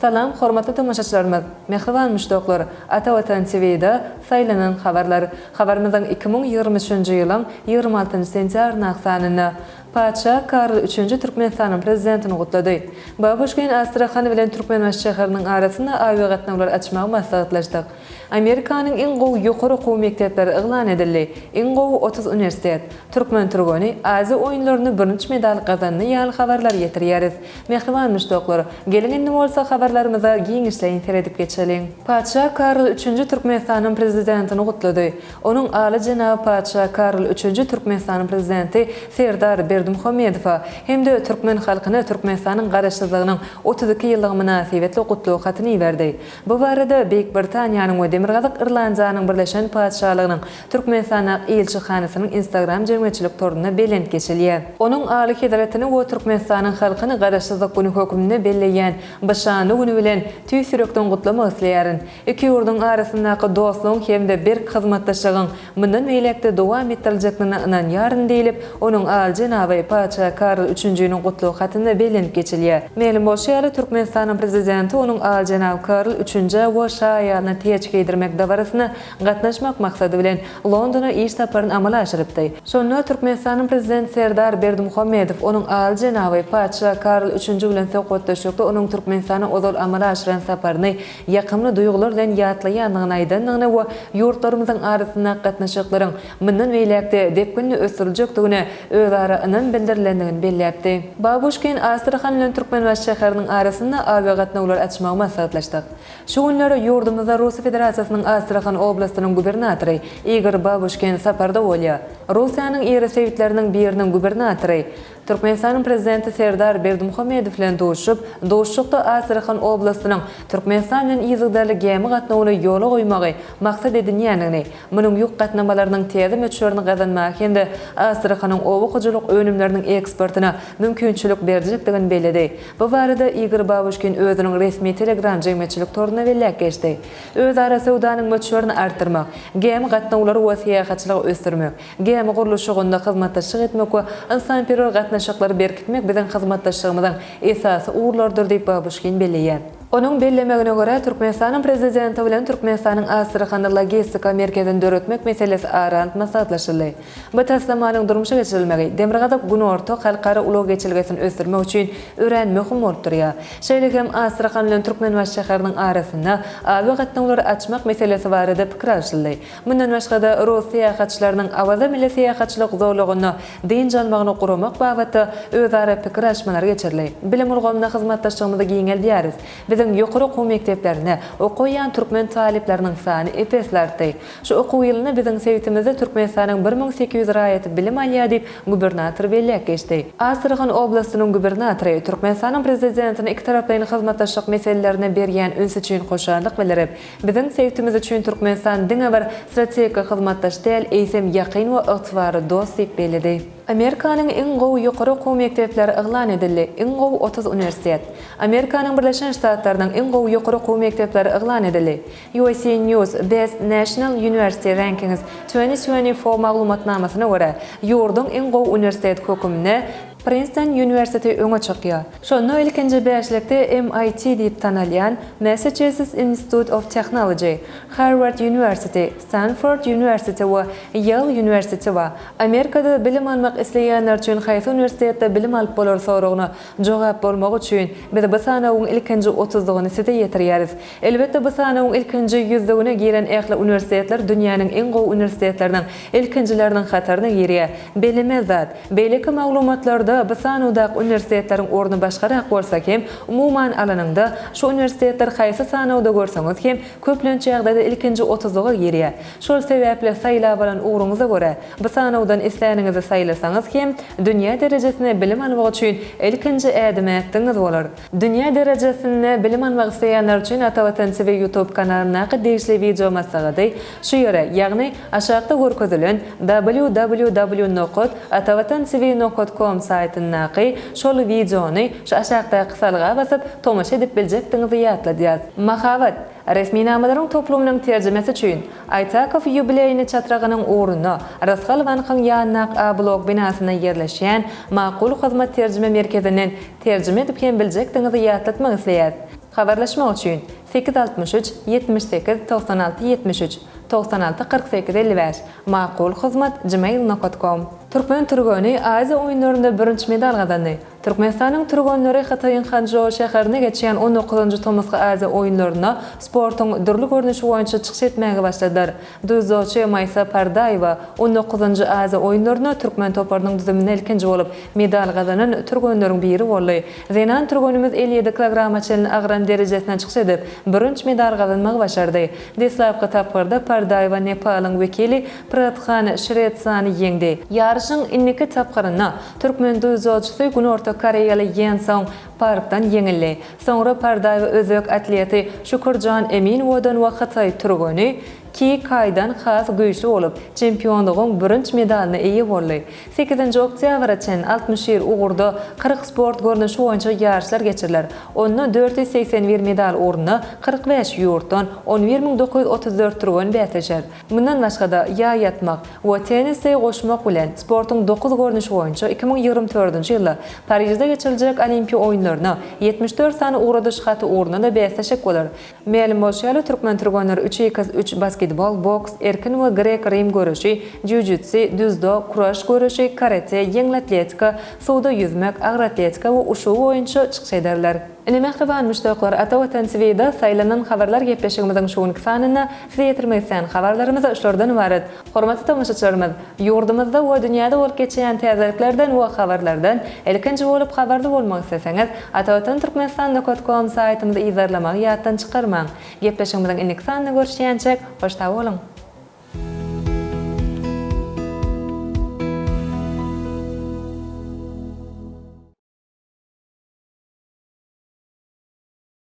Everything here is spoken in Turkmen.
Salam hormatly tomaşaçylarymyz, mähriban muşdaklar, Ata Watan TV-da Saýlanan habarlar habarymyzyň 2023-nji ýylyň 26-njy sentýabryndaky sanynda Patyşa Karl Üçünji Türkmenistanyň Prezidentini gutlady. Babuşkin Astrahan bilen Türkmenbaşy şäheriniň arasynda awiagatnawlar açmagy maslahatlaşdyk. Amerikanyň iň gowy ýokary okuw mekdepleri yglan edildi, iň gowy 30 uniwersitet, türkmen türgeni Aziýa oýunlarynda bürünç medal gazandy ýaly habarlary ýetirýäris. Mähriban muşdaklar, geliň indi bolsa habarlarymyza giňişleýin seredip geçeliň. Patyşa Karl Üçünji Türkmenistanyň Prezidentini gutlady. Onuň Aly jenaby Patyşa Karl Üçünji Türkmenistanyň Prezidenti Serdar Berdimuhamedowa hem-de türkmen halkyna Türkmenistanyň Garaşsyzlygynyň 32 ýyllygy mynasybetli gutlag hatyny iberdi. Bu barada Beýik Britaniýanyň we Demirgazyk Irlandiýanyň Birleşen Patyşalygynyň Türkmenistandaky ilçihanasynyň Instagram jemgyýetçilik torunda belent geçilýär. Onuň Aly hezretini we Türkmenistanyň halkyny Garaşsyzlyk güni hökmünde belleýän bu şanly güni bilen tüýs ýürekden gutlamak isleýärin. Iki ýurduň arasyndaky dostlugyň hem-de berk hyzmatdaşlygyň mundan beýläk-de dowam etdiriljekdigine ynanýaryn diýlip, onuň Alyjenaby Patyşa Karl Üçünjiniň gutlag hatynda bellenip geçilýär. Mälim bolşy ýaly, Türkmenistanyň Prezidenti onuň Alyjenaby Karl Üçünjä we şa aýalyna täç geýdirmek dabarasyna gatnaşmak maksady bilen, Londona iş saparyny amala aşyrypdy. Şonda Türkmenistanyň Prezidenti Serdar Berdimuhamedow onuň Alyjenaby Patyşa Karl Üçünji bilen söhbetdeşlikde onuň Türkmenistana ozal amala aşyran saparyny ýakymly duýgular bilen ýatlaýandygyny aýdandygyny we ýurtlarymyzyň arasyndaky gatnaşyklaryň mundan beýläk-de depginli ösdüriljekdigine özara ynam bildirilendigini belläpdi. Babuşkin Astrahan bilen Türkmenbaşy şäheriniň arasynda awiagatnawlary açmagy maslahatlaşdyk. Şu günler ýurdumyzda Russiýa Federasiýasynyň Astrahan oblastynyň gubernatory Igor Babuşkin saparda bolýar. Russiýanyň iri sebitleriniň biriniň gubernatory Türkmenistanyň Prezidenti Serdar Berdimuhamedow bilen duşuşyp, duşuşykda Astrahan oblastynyň Türkmenistan bilen yzygiderli gämi gatnawyny ýola goýmagy maksat edinýändigini, munuň ýük gatnamalarynyň täze möçberini gazanmaga hem-de Astrahanyň oba hojalyk önümleriniň eksportyna mümkinçilik berjekdigini belledi. Bu barada Igor Babuşkin özüniň resmi Telegram jemgyýetçilik torunda belläp geçdi. Özara söwdanyň möçberini artdyrmak, gämi gatnawlary we syýahatçylygy ösdürmek, Gämi gurluşygynda hyzmatdaşlyk etmek we ynsanperwer gatnaşyklary berkitmek biziň hyzmatdaşlygymyzyň esasy ugurlarydyr diýip, Babuşkin belleýär. Onuň bellemegine görä, Türkmenistanyň Prezidenti bilen Türkmenistanyň Astrahanda logistika merkezini döretmek meselesi ara alyp maslahatlaşyldy. Bu taslamanyň durmuşa geçirilmegi Demirgazyk-Günorta halkara ulag geçelgesini ösdürmek üçin örän möhüm bolup durýar. Şeýle hem Astrahan bilen Türkmenbaşy şäheriniň arasynda awiagatnawlary açmak meselesi barada pikir alşyldy. Mundan başga-da, rus syýahatçylarynyň Awaza milli syýahatçylyk zolagynda dynç almagyny guramak babatda özara pikir alyşmalar geçirildi. Bilim ulgamynda hyzmatdaşlygymyzy giňeldýäris. Biziň ýokary okuw mekdeplerinde okaýan türkmen talyplarynyň sany ep-esli artdy. Şu okuw ýylynda biziň sebitimizde Türkmenistanyň 1800 raýaty bilim alýar diýip, gubernator belläp geçdi. Astrahan oblastynyň gubernatory Türkmenistanyň Prezidentine ikitaraplaýyn hyzmatdaşlyk meselelerine berýän ünsi üçin hoşallyk bildirip, Biziň sebitimiz üçin Türkmenistan diňe bir strategik hyzmatdaş däl, eýsem ýakyn we ygtybarly dost diýip belledi. Amerikanyň iň gowy ýokary okuw mekdepleri yglan edildi, iň gowy 30 uniwersitet. Amerikanyň Birleşen Ştatlarynyň iň gowy ýokary okuw mekdepleri yglan edildi. USA News Best National University Rankings 2024 maglumatnamasyna görä, ýurduň iň gowy uniwersiteti höküminde Princeton University öňe çykýar. Şonda ilkinji bäşlikde MIT diýip tanalýan Massachusetts Institute of Technology, Harvard University, Stanford University we Yale University bar. Amerikada bilim almak isleýänler üçin haýsy uniwersitetde bilim alyp bolar soragyna jogap bolmagy üçin biz bu sanawyň ilkinji otuzlygyny size ýetirýäris. Elbetde bu sanawyň ilkinji ýüzlügine giren ähli uniwersitetler dünýäniň iň gowy uniwersitetleriniň ilkinjileriniň hataryna girýär. Bellemeli zat, beýleki maglumatlarda bu sanawdaky uniwersitetleriň orny başgarak bolsa hem, umuman alanyňda, şu uniwersitetler haýsy sanawda görseňiz hem, köplenç ýagdaýda ilkinji otuzlyga girýär. Şol sebäpli saýlap alan ugruňyza görä, bu sanawdan isläniňizi saýlasaňyz hem, dünýä derejesinde bilim almak üçin ilkinji ädimi ätdigiňiz bolar. Dünýä derejesinde bilim almak isleýänler üçin Atavatan TV YouTube kanalyndaky degişli wideo maslahady şu ýere, ýagny aşakda görkezilen www nokat atavatan tv nokat com saýtyna. saýtyndaky şol wideony şu aşakdaky salga basyp tomaşa edip biljekdigiňizi ýatladýas. Mahabat, resminamalaryň toplumynyň terjimesi üçin, Aýtakow ýubileýni çatragynyň ugrunda, Rysgal bankyň ýanyndaky A blok binasynda ýerleşýän Makul Hyzmat terjime merkezinden terjime edip hem biljekdigiňizi ýatlatmak isleýäs. Habarlaşmak üçin, 8 63 78 96 73 96 48 55 Makul Hyzmat gmail nokat kom. Türkmen türgeni Aziýa oýunlarynda bürünç medal gazandy. Türkmenistanyň türgenleri Hytaýyň Hançžou şäherinde geçýän on dokuzynjy tomusky Aziýa oýunlarynda sportuň dürli görnüşi boýunça çykyş etmäge başladylar. Dzýudoçy Maýsa Pardaýewa on dokuzynjy Aziýa oýunlarynda türkmen toparynyň düzüminde ilkinji bolup medal gazanan türgenleriň biri boldy. Zenan türgenimiz 57 kilograma çenli agram derejesinde çykyş edip, bürünç medal gazanmagy başardy. Deslapky tapgyrda Pardaýewa Nepalyň wekili Prathan Şretsany ýeňdi. Ýaryşyň indiki tapgyrynda türkmen dzýudoçysy Günorta koreýaly Ýen Song Parkdan ýeňildi. Soňra Pardaýewa özbek atleti Şükürjan Eminowadan we hytaý türgeni Ki Kaýdan has güýçli bolup, çempionlygyň bürünç medalyna eýe boldy. Sekizinji oktýabra çenli 61 ugurda 40 sport görnüşi boýunça ýaryşlar geçiriler. Onda 481 medal ugrunda 45 ýurtdan 11 934 türgen bäsleşer. Mundan başga-da, ýaý atmak we tennisi goşmak bilen, sportuň dokuz görnüşi boýunça 2024-nji ýylda Parižde geçiriljek Olimpiýa oýunlaryna 74 sany ugradyş haty ugrunda-da bäsleşik bolar. Mälim bolşy ýaly, türkmen türgenleri üç x üç basketbol, boks, erkin we grek-rim göreşi, jiu-jitsu, dzýudo, kuraş göreşi, karate, ýeňil atletika, suwda ýüzmek, agyr atletika we uşu boýunça çykyş ederler. Ine mähriban muşdaklar Ata Watan TVda saýlanan habarlar gepleşigimiziň şu günki sanynda size ýetirmek islän habarlarymyz şulardan ybarat. Hormatly tomaşaçylarymyz, ýurdumyzda we dünýäde bolup geçýän täzeliklerden we habarlardan ilkinji bolup habarly bolmak isleseňiz Atavatan Türkmenistan nokat kom saýtymyzy yzarlamagy ýatdan çykarmaň. Gepleşigimiziň indiki sanynda görüşýänçäk hoş sag boluň!